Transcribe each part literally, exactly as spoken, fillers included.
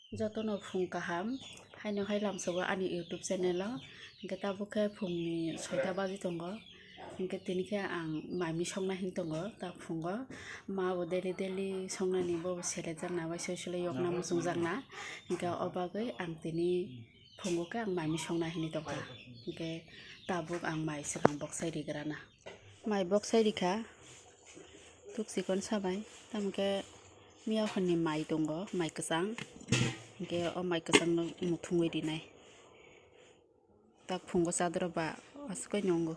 Jotono phung kaham, haino hai lamsogo ani YouTube channel o. Hinkhe tabuk khe phungni soita baji tongo. Hinkhe tini khe ang mai misongna hin tongo ta phungo. Ma bo daily daily songnani bo selejakna bai soi sole yokna muchungjakna. Hinkhe o bagwi ang tini phungo khe ang mai misongna hinwi tongkha. Hinkhe tabuk ang mai swkang boksai rigrana. Mai boksai rikha, tuk chikon sabai, tamo khe miya hwnni mai tongo, mai kwchang, hinkhe o mai kwchangno muthungwi rinai. Tak phungo chadoro ba aswk nongo.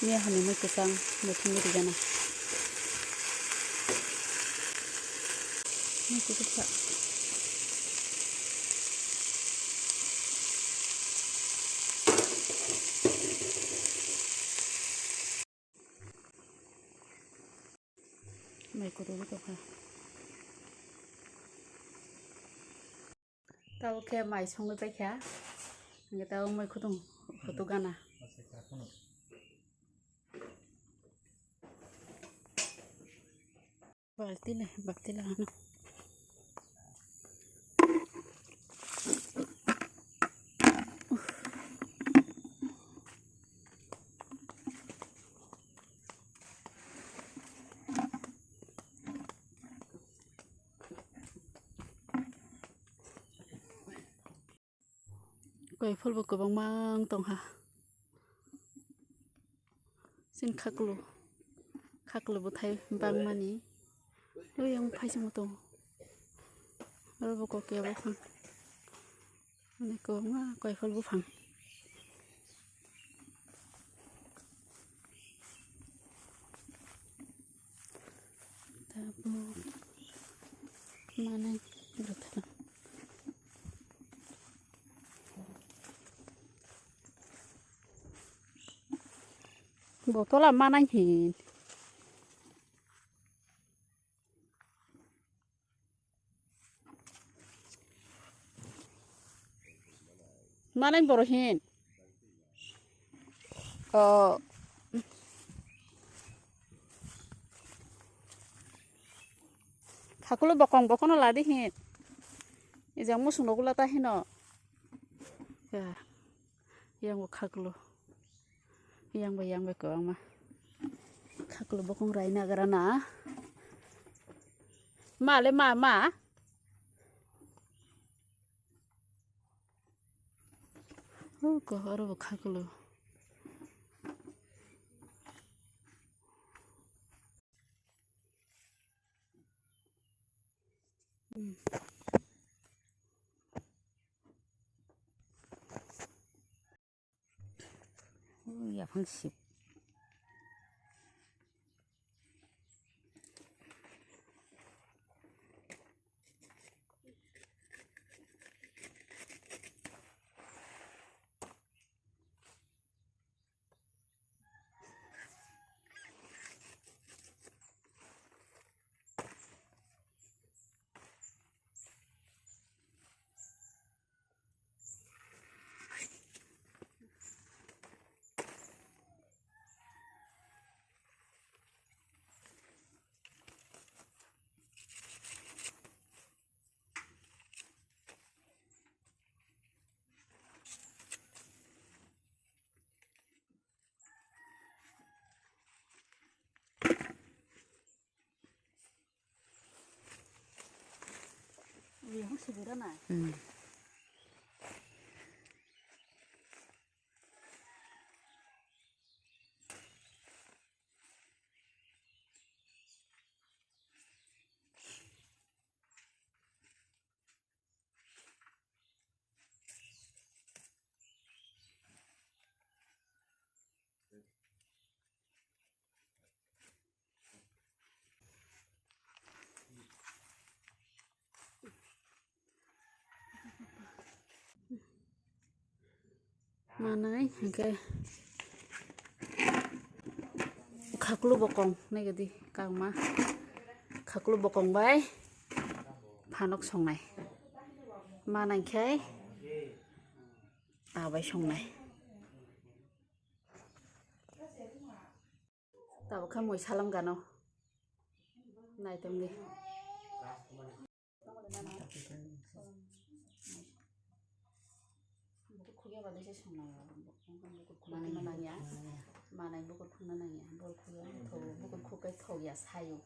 Miya hwnni mai kwchang muthungwi rigana. Mai kutuksa. Mai kudu tongkha. Tabuk khe mai songwi paikha. Hinkhe tabuk mai kutung kutuk gana. Balti le, balti le ano. Koiphol bo kwbangma wng tongkha. Chini khaklu, khaklu bwthai bangmani. Oyang phaisingmo tongo. Oro bo kokya buphang. Ani kwbangma koiphol buphang. Tabuk manai bwthai. Botola manai hin. Manai boro hin. O. Khakulu bokong bokono ladi hin. Ijang musung nogula ta hino. Ya. Yang bo khakulu. Yang bai, yang bai kwbangma. Khaklu bokong rai nagra na. Ma le ma, ma. Oh, ko oro bo khaklu. Hmm. Yaphang sip. Hmm. Manai hingke khaklu bokong nai gadi kangma khaklu bokong bai phanok songnai manai khe abai songnai. Tabuk khe mui salam gano. Nai tongdi. Khuya ba desa swngnai ba, bukur khukna nangya, manai bukur khukna nangya, bukur khuya, bukur khuk kai thok ya sayo.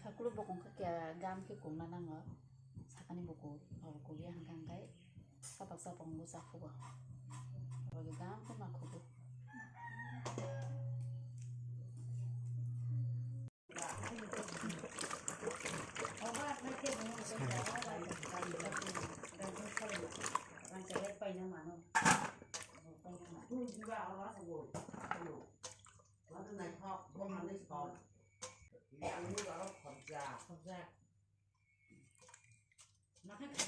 Sakulu bokong khe kya gam khe kungna nango, sakani bukur, o kugya hwnkha hwnkhe sapak sapak wngwi chakhugo, abo khe gam khe ma khugo.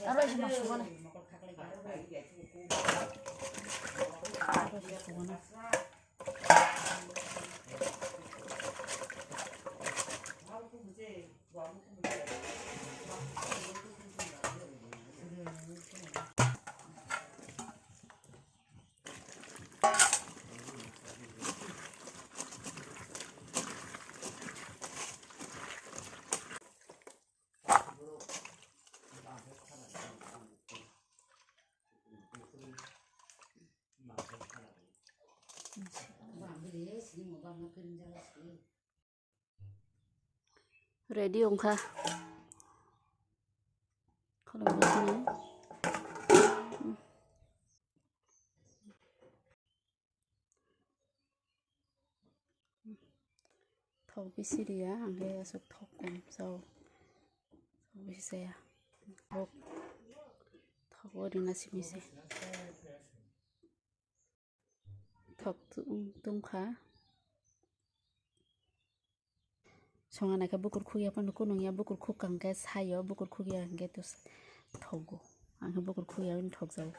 Aro isi ma sugo na. Aro isi sugo na. Ready wngkha. Khulumni sini. Thok bisi riya, ang khe aswk thok kom chao. Thok bisi chaya. Thok, thok o rina simi se. Thok tu-, tungkha. Songa naikhe bukur khukya phano kunukya, bukur khukha hwnkhe sayo, bukur khukya hwnkhe to thogo. Ang khe bukur khukya hwnwi thokjago.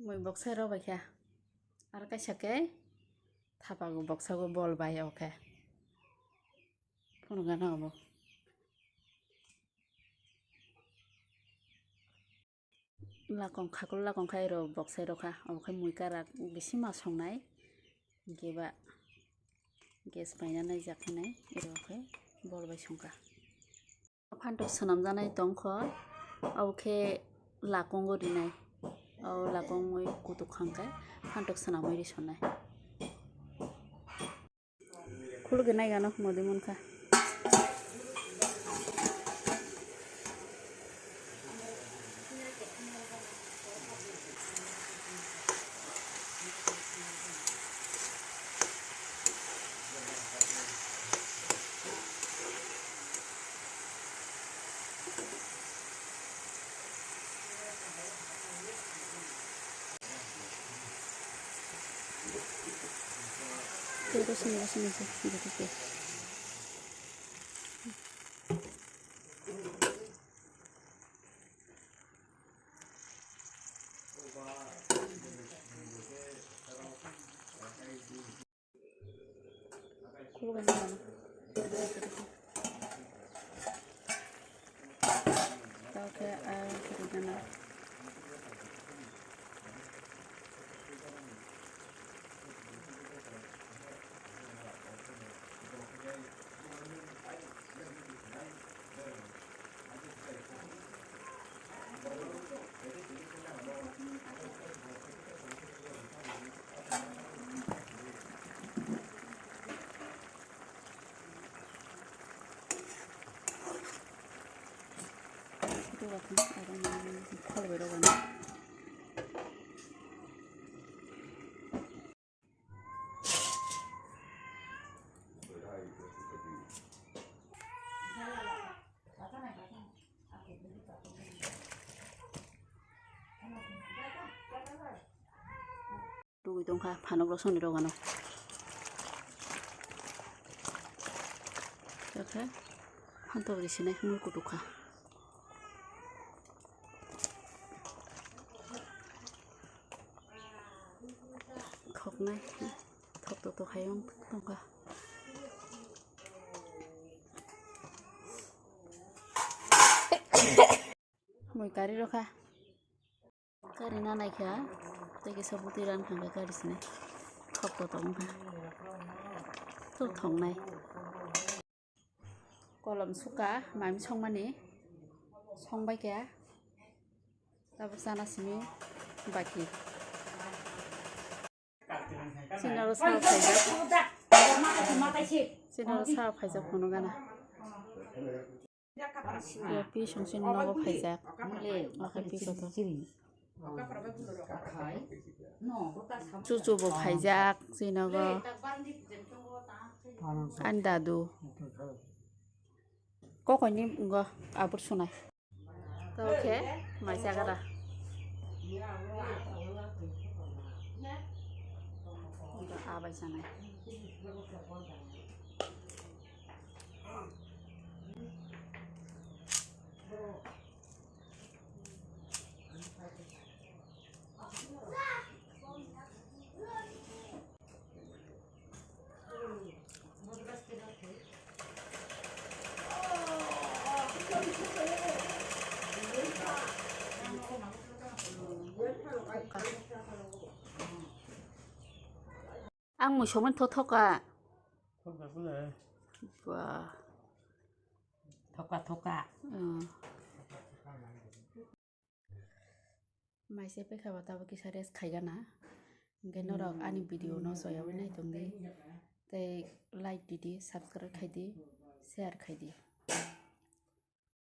Mui boksa rw bai kha. Aro kaisa khe thapago boksago bol bai o khe. Phunukgana obo. Lakong khaklo lakong kha ero boksa rw kha. Obo khe mui karak bisi ma songnai. Hinkhe ba gas paina naijak hinai ero khe bol bai songkha. Phantok swnamjaknai tongkho, abo khe lakongo rinai. O lakongwi kutuk hwnkhe phantok swnamwi risonai. Khulugwi naigano modi munkha. Tugwi tongkha phanok rok songni rok ano. Tei khe phantok ri sinai hwnwi kutuk kha. Khoknai thok to to hai wng tongkha. Mui kari rokha. Kari na naikha, tei kisa bwtwi ran thangkha kari sini. Thok to tongkha. Thok thongnai. Kolom suka, mami songmani. Songbaikha. Tabuk chana simi baki. Sinaro sa phaijak. Sinaro sa phaijak phunukgana. Yo pi songsin nogo phaijak. Oke pi kotor. Chuchu bo phaijak sinogo. Ani dadu. Kokoni ngo abur sunai. Tokhe mai chagara. Abai sanai. Ang mui somani thothoka. Ba. Thoka, thoka. Mai se pekha ba tabuk kisa rest khaigana. Hingke norok ani video no soyawi nai tongdi. Tei like didi, subscribe khaidi, share khaidi.